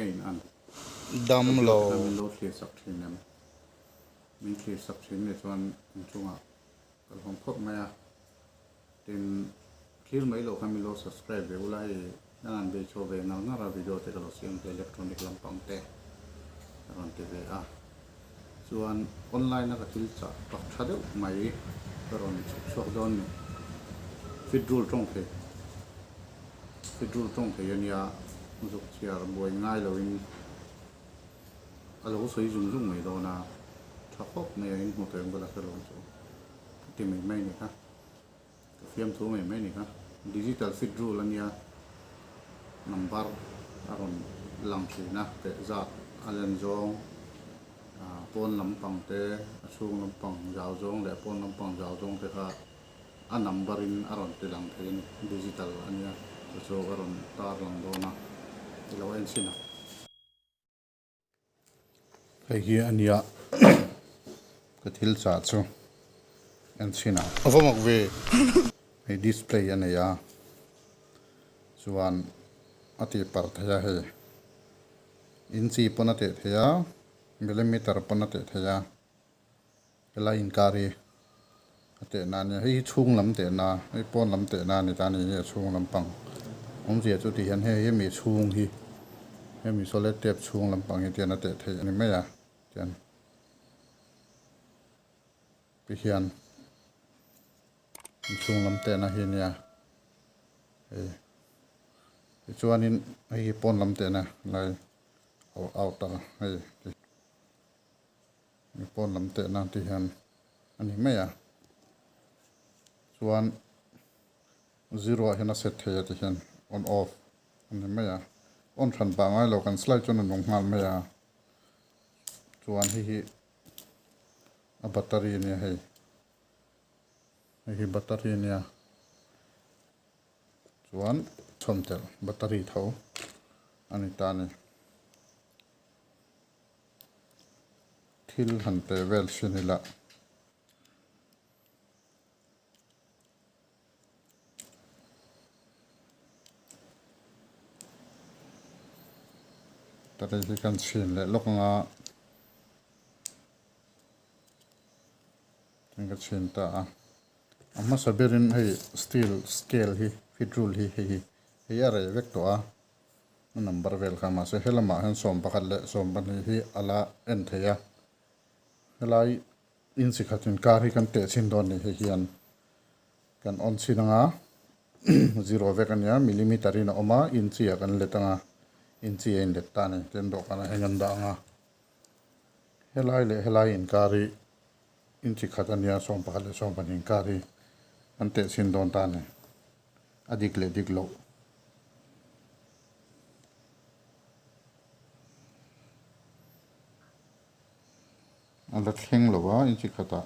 in an? Dam Ka video lo. te kha min lo thlir sak thin em? Min thlir sak thin leh chuan inchungah ka hlawm khawp mai a. Tin, thlir mai loh khan min lo subscribe ve ula hei kan han bei chho ve ngar ngar a video te ka lo siam ve electronic lampang te ka rawn ti ve a. Chuan online a ka thil chah pak tha deuh mai ka rawn chhuk chhuak dawn ni. Fit rule tawng thei fit rule tawng thei ania zuk chhiar buai ngai loin a lo sawi zung zung mai dawn a, tha khawp mai a inhmu tawh em ka la hre lo chu ka ti mai mai a ni kha. Ka fiamthu mai mai a ni kha. Digital fit rule ania number a rawn lang thin a, teh zat a len zawng pawn lampang te a chhung lampang zau zawng leh pawn lampang zau zawng te kha a number in a rawn ti lang thei a ni. Digital ania chu chu a rawn tar lang dawn a, i lo en chhin ang. Hei hi a nia ka thil chah chu en chhin ah. A va mak ve hei display a nei a chuan a tih parh thei a hei inchi pawn a teh thei a millimeter pawn a teh thei a. Helai inkar hi a tehna a nia, hei hi chhung lam tehna, hei pawn lam tehna a ni ta a ni, hei a chhung lampang awmzia chu tihian hei hemi chhung hi hemi solid tape chhung lampang hi tihian a teh theih a ni mai a tihian tihian chhung lam tehna hi a nia hei tichuanin hei hi pawn lam tehna lai outer hei. Mi pawn lam teh nan te hian a ni mai a, chuan zero ah hian a set thei a ti hian on off a ni mai a, on hran pah ngai lo kan slide chuan a nung nghal mai a, chuan hei hi a battery a nia hei, hei hi battery a nia chuan chhawm telh battery tho a ni ta a ni. Thil han pe vel sin ila. Tari hi kan chhin leh lawk anga tin ka chhin ta a. A hmasa berin hei steel scale hi fit rule hi hei hi hei a reh vek tawh a. A number vel kha mahse helamah hian 11 leh 12 hi a la en thei a, helai inchi khat inkar hi kan teh chhin dawn ni hei hian kan on chhin anga zero vek a nia millimeter in a awm a inchi ah kan let anga inchi a inlet ta a ni tin dawhkanah hian kan dah anga helai leh helai inkar hi inchi khat a nia 11 leh 12 inkar hi kan teh chhin dawn ta a ni a dik leh dik loh. A la thleng lo a inchi khatah.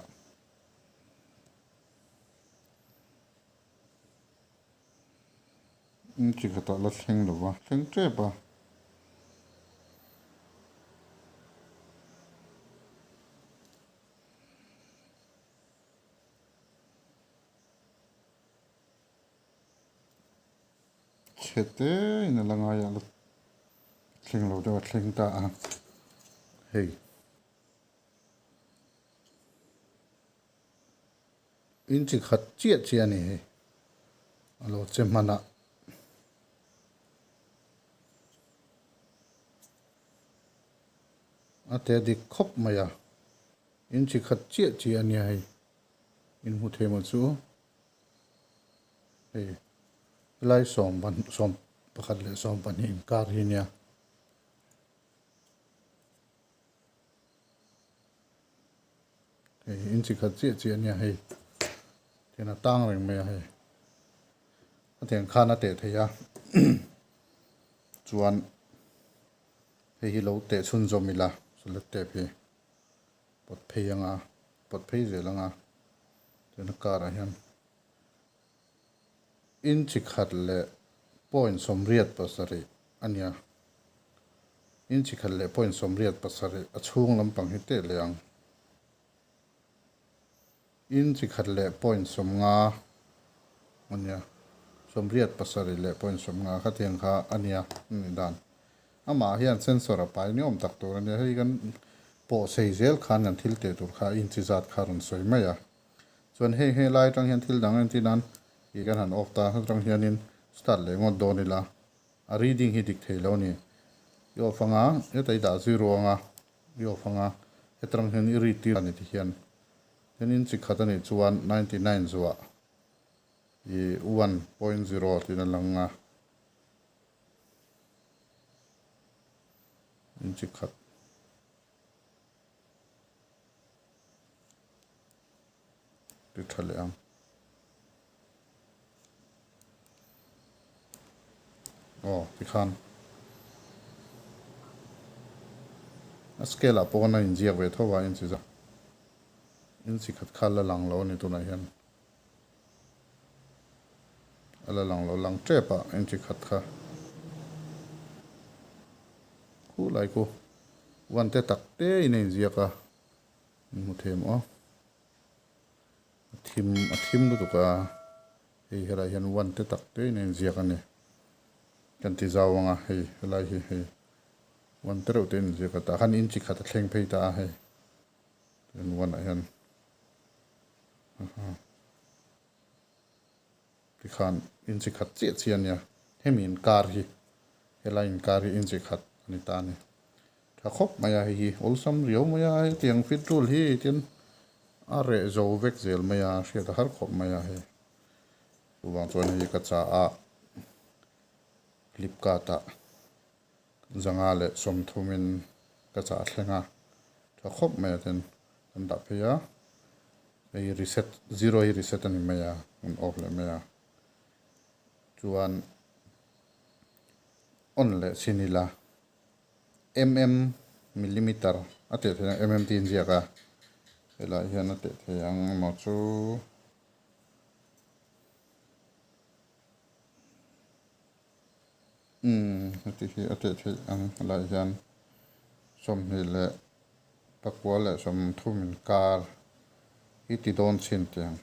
Inchi khatah la thleng lo a, thleng tep a. Chhe te in a la ngai a la thleng lo deuh a thleng ta a hei inchi khat chiah chiah a ni hei a lo che hman a. A te dik khawp mai a inchi khat chiah chiah a nia hei in hmu thei maw chu. Hei helai 11 leh 12 inkar hi nia. Hei inchi khat chiah chiah nia hei tian a tang reng mai a hei a tiang khan a teh thei a chuan hei hi lo teh chhunzawm ila solid tape hi pawt phei anga pawt phei zel anga. Tuna car ah hian inch khat leh point 87 a nia. Inch khat leh point 87 a chhung lampang hi teh leh ang. Inch khat leh point 50 a nia. 87 leh point 50 khatiang kha a nia a nih dan. Amah hian sensor a pai ni awm tak tur a nia. Hei kan pawh sei zel khan kan thil teh tur kha inchi zat kha a rawn sawi mai a. Chuan hei he lai atang hian thil dang entir nan ih kan han off ta atang hianin start leh ngawt dawn ila a reading hi dik thei lo a ni. I off anga heta i dah zero anga i off anga hetarang hian i read tir a ni tihian. Hian inchi khat a nih chuan 99 zuah ih 1.0 tiin a lang a. Inchi khat. Ti tha leh ang. Aw tikhan a scale ah pawh khan a inziak ve tho a inchi za inchi khat kha la lang lo a ni tunah hian a la lang lo lang tep a inchi khat kha khulai khu one te tak te in a inziak a. Hmu thei maw? A thim a thim lutuk a, hei helai hian one te tak te in a inziak a ni. Kan ti zau ang a, hei helai hi hei one te reuh te in inziak a, tah khan inchi khat a thleng phei ta a hei. Chuan one ah hian aha tikhan inchi khat chiah chiah a nia, hemi inkar hi helai inkar hi inchi khat a ni ta a ni. Tha khawp mai a, hei hi awlsam riau mai a, hetiang fit rule hi tin a reh zo vek zel mai a, hriat a har khawp mai a hei. Chuvang chuan hei ka cha a Flipkart ah zanga leh sawmthumin ka chah thleng a, tha khawp mai a tin kan dah phei a, hei reset zero hi reset a ni mai a, an off leh mai a, chuan on leh chin ila. Mm millimeter a teh theih ang mm tih a inziak a helaiah hian a teh theih ang emaw chu umm heti hi a teh theih ang helaiah hian sawmhnih leh pakua leh sawmthum inkar hi ti dawn chhin teh ang.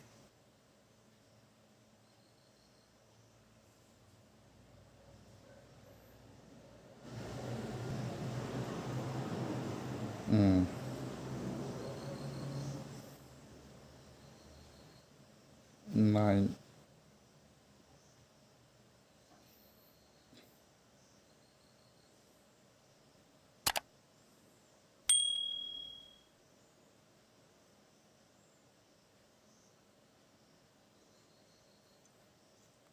Umm. Nine.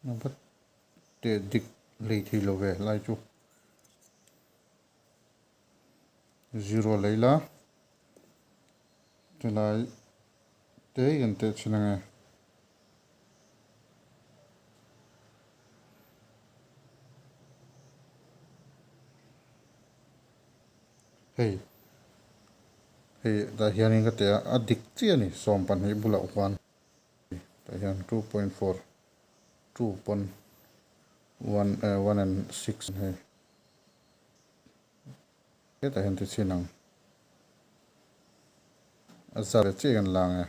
A va teh dik hlei thei lo ve lai chu zero lei la chulai te hi kan teh chhin ange. Hei hei tah hianin ka teh a a dik chiah a ni 12 bulah khuan tah hian 2.4 two pawn one eh one and six hei hetah hian ti chhin ang a zar leh chiah kan lang e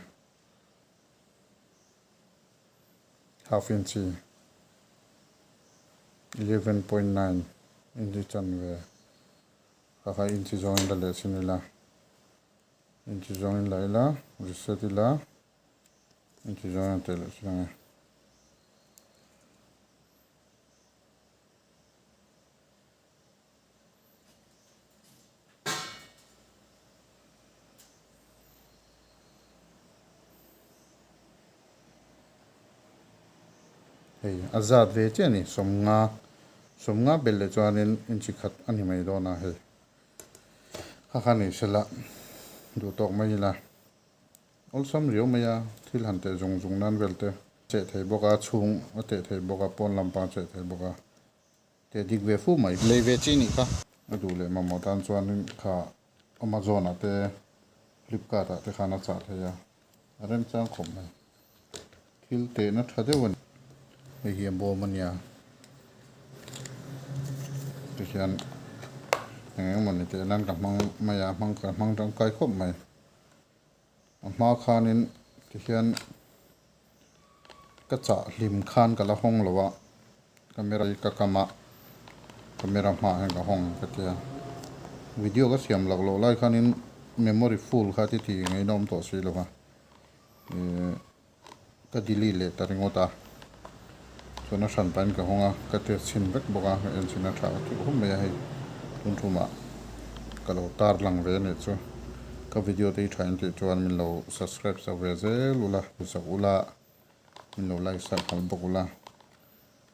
half inch 11.9 inch chanve kha kha inch zawngin la leh chhin ila inch zawngin la ila reset ila inch zawngin teh leh chhin ang e. Hei a zat ve chiah a ni sawmnga sawmnga bel leh chuanin inchi khat a ni mai dawn a hei kha kha ni sela duh tawk mai ila awlsam riau mai a thil han teh zung zung nan vel te cheh thei bawk a chhung a teh thei bawk a pawn lampang a cheh thei bawk a. Teh dik ve fu mai. Lei ve chi nih kha. A duh leh mamawh tan chuanin kha Amazon ah te Flipkart ah te khan a chah thei a, a remchang khawp mai. Thil tehna tha deuh a ni. Hei hi a bawm a nia. Tihian eng eng mawni teh nan ka hmang mai a, hmang ka hmang tangkai khawp mai. A hma khanin tihian ka chah hlim khan ka la hawng lo a, camera hi ka kam a, Camera hmaah hian ka hawng ka tia. Video ka siam lak loh lai khanin memory full kha ti ti ngei na awm tawh si lo va. Ihh ka delete leh ta ringawt a. Chuan a hran pahin ka hawng a, ka test chhin vek bawk a, ka en chhin a tha ka ti khawp mai a hei. Tun thumah ka lo tar lang ve a nih chu. Ka video te hi tha in tih chuan min lo subscribe sak ve zel ula, sak ula, min lo like sak nghal bawk ula.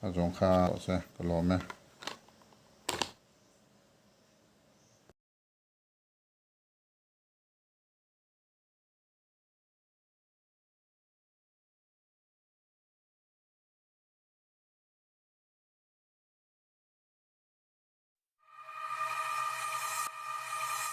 A zawng kha rawh se ka lawm e.